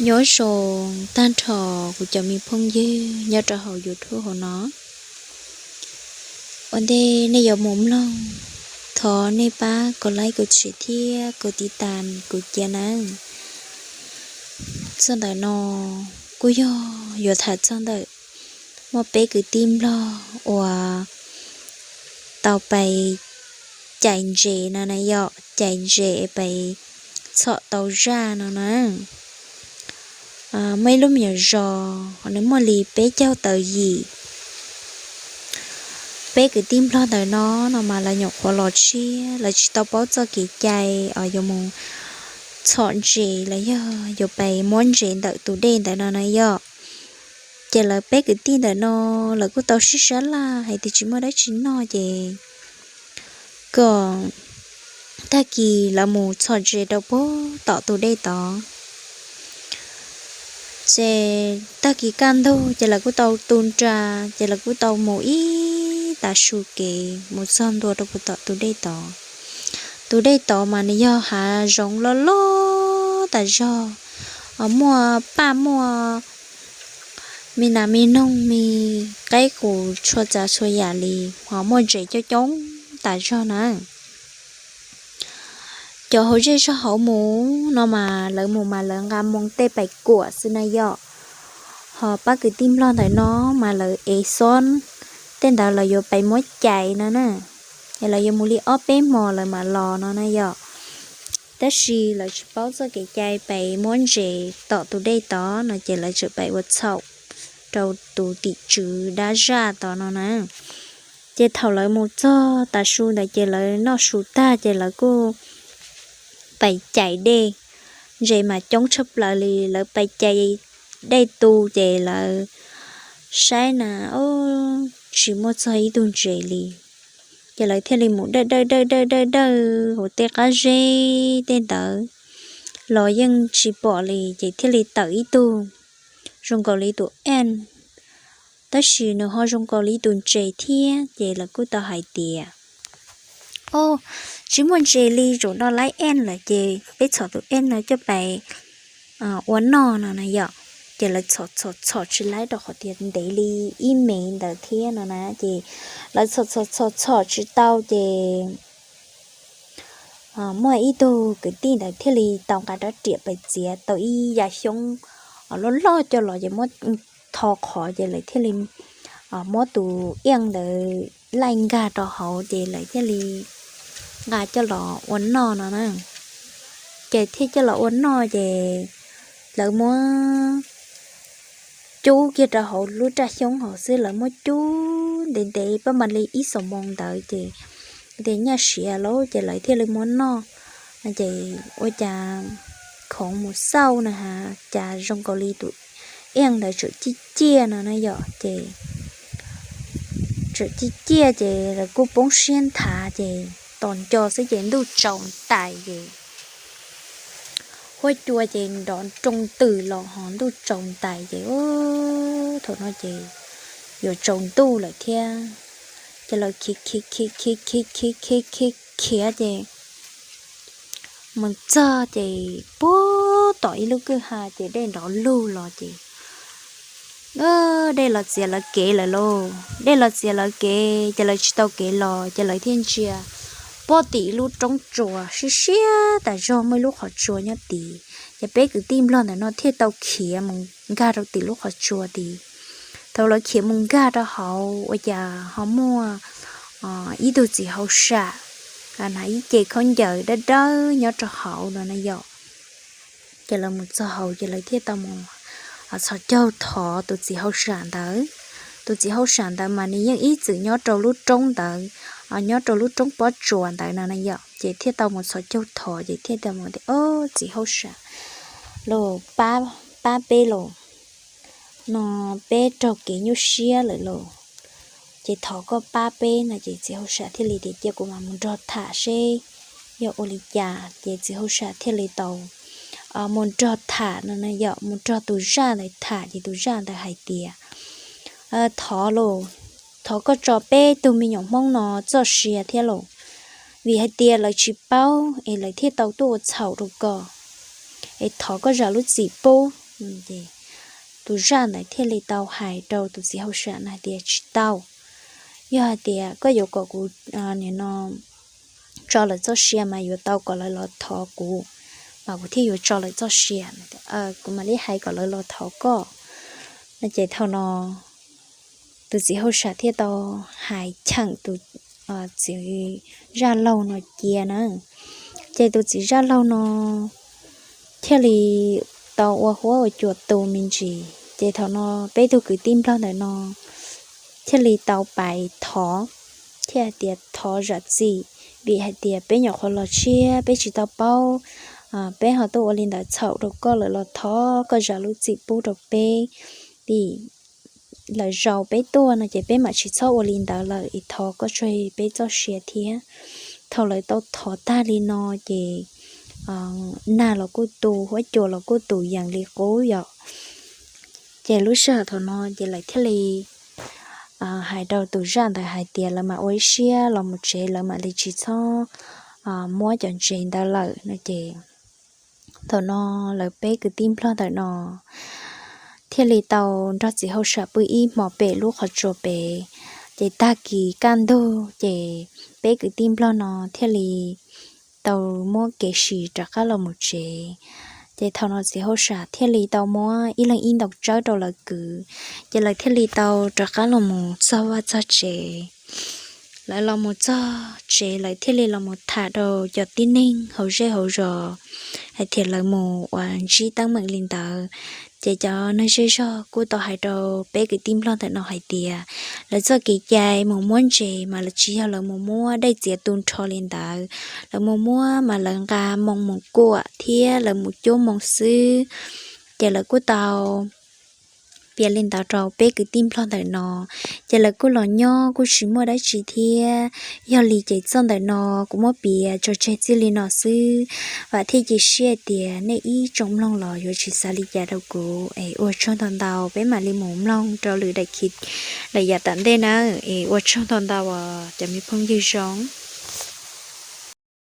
Nyob zoo tag nrho kuv cov me phooj ywg nyob rau hauv YouTube hauv no. Ua ntej nej yuav mus mloog, thov nej pab kov like kov share thiab kov tiv tas kuv cia nawb. Txog ntawm no kuj yog yuav tham txog ntawm muaj peb kwv tij Nplog uas tau pais cais ntses no na yom, cais ntses pais txhom tau zaj no na. Muaj ib lub me nyuam zos nws muaj li peb caug tawm yim. Peb kwv tij Nplog ntawm no no mas lawv nyuam qhuav los tshiab, lawv tsis tau paub txoj kev cai yuav mus txhom ntses los yog yuav pais muab ntses ntawm tus dej ntawd no na yom. Ces lawv peb kwv tij ntawm no lawv kuj tau sib sab laj hais tias tsis muaj dab tsi noj ces kom tag kis lawv mus txhom ntses rau puag tom tus dej tod. Ces tag kis kaj ntug ces lawv kuj tau tu nra, ces lawv kuj tau mus ib tav su kev mus txog ntua rau puag tom tus dej tod. Tus dej tod mas nws yog hav zoov loj loj tas zog, muaj paj muaj me nas me noog me qaib qus txhua tsav txhua yam li, ho muaj ntses coob coob tas zog na. Cov hauv zej zog hauv mus no mas lawv mus mas lawv nqa moo tej pais kuam xwb na yom. Ho pab kwv tij Nplog ntawm no mas lawv ev xob, tej ntawd lawv yuav pais muab cais no na, es lawv yuav mus li ob peb hmo lawv mam los no na yom. Tab sis lawv tsis paub txoj kev cai pais muab ntses tom tus dej tod no ces lawv tseem pais ua txhaum rau tus tim tswv dab zaj tod no na. Ces thaum lawv mus txog tav su ntawd ces lawv noj su tag ces lawv kuj pais cais dej, ntses mas coob tshaj plaws li, lawv pais cais dej tu ces lawv saib na, tsis muaj txog ib tug ntses li. Ces lawv thiaj li mus dawj dawj dawj dawj dawj dawj hauv tej qab zeb tej ntawd los yeej tsis pom li, ces thiaj li tawm ib tug zoo nkaus li tus eej, tab sis nws ho zoo nkaus li tus ntses thiab, ces lawv kuj tau hais tias, o, tsis muaj ntses li, zaum no laib eej lawm ces peb txhom tus eej no coj pais ua noj no na yom. Ces lawv txhom txhom txhom tsis laib rau qhov tias ntev li ib mev ntawd thiab no na, ces lawv txhom txhom txhom txhom tsis tau ces muaj ib tug kwv tij ntawd thiaj li tau nqa rab riam pais txiav tau ib yam xyoob loj loj coj los ces muab tho qhov ces lawv thiaj li muab tus eej ntawd laij nkag rau hauv ces lawv thiaj li nqa coj los ua noj no na. Ces thiaj coj los ua noj ces lawv muab cub kiag rau hauv lub raj xyoob hauv xwb, lawv muab cub ntev ntev pab mam li ib xuab moos ntawd ces tias nyaj siav lauj ces lawv thiaj li muab noj. Ces ua cas khoov mus xauj na has cas zoo nkaus li tus eej ntawd tseem ciaj ciaj no na yom, ces tseem ciaj ciaj ces lawv kuj poob siab nthav ces tos nco xwb ces ntuj tsaus ntais ces huab cua ces nrov nroo ntws los ho ntuj tsaus ntais ces thaum no ces yuav tsaus ntuj lawm thiab. Ces lawv khiav khiav khiav khiav khiav khiav khiav khiav khiav ces mus txog ces puag tom ib lub kwj ha ces dej nrov lug los ces dej los txiav lawv kev lawm lauj. Dej los txiav lawv kev ces lawv tsis tau kev los ces lawv thiaj ntsia puag tim ib lub roob tsua siab siab tas zog, muaj ib lub qhov tsua nyob tid. Ces peb kwv tij Nplog ntawm no thiaj tau khiav mus nkag rau tim lub qhov tsua tid. Thaum lawv khiav mus nkag rau hauv ua cas ho muaj ib tug txiv hauj sam hnav ib ce khaub ncaws dawb dawb nyob rau hauv no na yom. Ces lawv mus txog hauv ces lawv thiaj tau mus txhos caug thov tus txiv hauj sam ntawd. Tus txiv hauj sam ntawd mas nws yeej ib txwm nyob rau lub roob ntawd, nyob rau lub roob pob tsuas ntawd no na yom. Ces thiaj tau mus txhos caug thov ces thiaj tau mus tias, Ob, txiv hauj sam, los pab peb los, no peb raug kev nyuaj siab lawm los, ces thov koj pab peb no. Ces txiv hauj sam thiaj li tias, Cia kuv mam mus nrog tham seb yog ua li cas. Ces txiv hauj sam thiaj li tau mus nrog tham no na yom, mus nrog tus zaj ntawd tham ces tus zaj ntawd hais tias, Thov los, thov koj tso peb tug me nyuam Hmoob no txoj sia thiab los, vim hais tias lawv tsis paub es lawv thiaj tau tuaj ua txhaum rau koj, es thov koj zam lub txim pub. Tus zaj ntawd thiaj li tau hais rau tus txiv hauj sam no hais tias, tsis tau, yog hais tias koj yuav kom kuv nim no tso lawv txoj sia mas yuav tau kom lawv los thov kuv, mas kuv thiaj yuav tso lawv txoj sia, kuv mam li hais kom lawv los thov koj. No ces thaum no tus txiv hauj sam thiaj tau hais cheem tus txiv zaj laug no cia na. Ces tus txiv zaj laug no thiaj li tau ua huab ua cua tu me ntsis. Ces thaum no peb tug kwv tij nplog ntawm no thiaj li tau pais thov, thiaj hais tias thov zam txim, vim hais tias peb nyuam qhuav los tshiab peb tsis tau paub, peb ho tuaj ua li ntawd txhaum rau koj, lawv los thov koj zam lub txim pub rau peb, vim lawv zaum peb tuaj no ces peb mam tsis txhob ua li ntawd lawm, es thov koj tseg peb txoj sia thiab. Thaum lawv tau thov tag li no ces nag los kuj tu, huab cua los kuj tu yees li qub yom. Ces lub sij hawm thaum no ces lawv thiaj li hais rau tus zaj ntawd hais tias lawv mam ua ib siab los mus tsev, lawv mam li tsis txhob muab cov ntses ntawd lawm no ces thaum no lawv peb kwv tij nplog ntawm no thiaj li tau nrog txiv hauj sam pw ib hmo pem lub qhov tsua pem. Ces tag kis kaj ntug ces peb kwv tij nplog no thiaj li tau muab kev sim rov qab los mus tsev. Ces thaum no txiv hauj sam thiaj li tau muab ib leeg ib ntaus tsawb rau lawv kwv, ces lawv thiaj li tau rov qab los mus txog vaj txog tsev. Lawv los mus txog tsev lawv thiaj li los mus tham rau cov tib neeg hauv zej hauv zos hais tias lawv mus uas ntsib teeb meem li ntawd. Ces cov neeg zej zog kuj tau hais rau peb kwv tij nplog ntawm no hais tias lawv txoj kev cai mus muab ntses mas lawv tsis yog lawv mus muab dej txiav tu nrho li ntawd, lawv mus muab mas lawv nqa moo mus kuam thiab lawv mus cuab moo xwb. Ces lawv kuj tau piav li ntawd rau peb kwv tij nplog ntawm no, ces lawv kuj los nyob kuj tsis muaj dab tsi thiab. Yog li ces txoj ntawm no kuv muab piav tso tseg txij li no xwb. Vam thiab cia siab tias nej ib tsoom mloog los yuav tsis xav li cas rau kuv es ua tsaug ntau ntau, peb mam li mus mloog rau lwm daim khi, lwm yam tom ntej nawb es ua tsaug ntau ntau os cov me phooj ywg zoo.